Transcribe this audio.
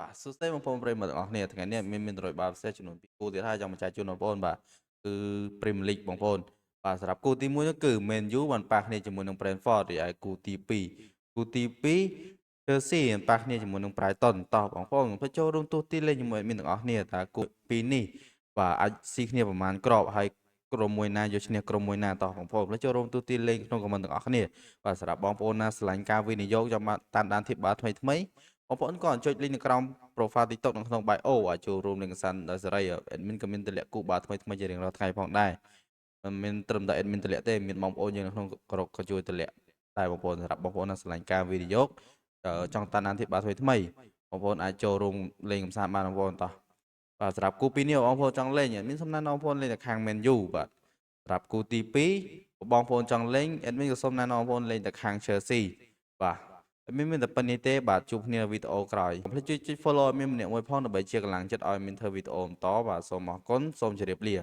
បាទសួស្តីបងប្អូនប្រិយមិត្តទាំងអស់គ្នាថ្ងៃនេះមានរយបាល់ពិសេសចំនួន2គូទៀតហើយចង់បញ្ជាក់ជូនបងប្អូនបាទគឺ Premier League បងប្អូនបាទសម្រាប់គូទី1នោះគឺ Man U បានប៉ះគ្នាជាមួយនឹង Brentford រីឯគូទី2គូទី2 Chelsea បានប៉ះគ្នាជាមួយនឹង Brighton តោះបងប្អូនកុំភ្លេចចូលរួមទស្សន៍ទីលេងជាមួយមានទាំងអស់គ្នាតើគូពីរនេះបាទអាចស៊ីគ្នាប្រមាណគ្រាប់ហើយក្រុមមួយណាយកឈ្នះក្រុមមួយណាតោះបងប្អូនភ្លេចចូលរួមទស្សន៍ទីលេងក្នុង comment ទាំងអស់គ្នាបាទសម្រាប់បងប្អូនណាស្រឡាញ់ការវិនិយោគចង់បានតាមដានធៀបបាល់ថ្មីថ្មីបងប្អូនក៏ចុច link នៅក្រោម profile TikTok នៅក្នុង bio អាចចូលរួមលេងកម្សាន្តដោយសេរី admin ក៏មានទម្លាក់គូបាល់ថ្មីថ្មីជារៀងរាល់ថ្ងៃផងដែរមិនមែនត្រឹមតែ admin ទម្លាក់ទេមានបងប្អូនយើងនៅក្នុងក្រុមក៏ជួយទម្លាក់តែបងប្អូនសម្រាប់បងប្អូនណាស្រឡាញ់ការវិនិយោគចង់តាមដានធៀបបាល់ថ្មីថ្មីបងប្អូនអាចចូលរួមលេងកម្សាន្តបានបងប្អូនតោះបាទសម្រាប់គូពីរនេះបងប្អូនចង់លេងមានសំណាងបងប្អូនលេងតែខាង Man U បាទសម្រាប់គូទី2បងប្អូនចង់លេង admin ក៏សូមណែនាំបងប្អូនលេងតែខាង Chelsea បាទមានតែប៉ុណ្្នេះទេបាទជួបគ្នាវីដេអូក្រោយកុំភ្លេចជួយចុច follow ឲ្យមានម្នាក់មួយផងដើម្បីជាកម្លាំងចិត្តឲ្យមានធ្វើវីដេអូបន្តបាទសូមអរគុណសូមជម្រាបលា។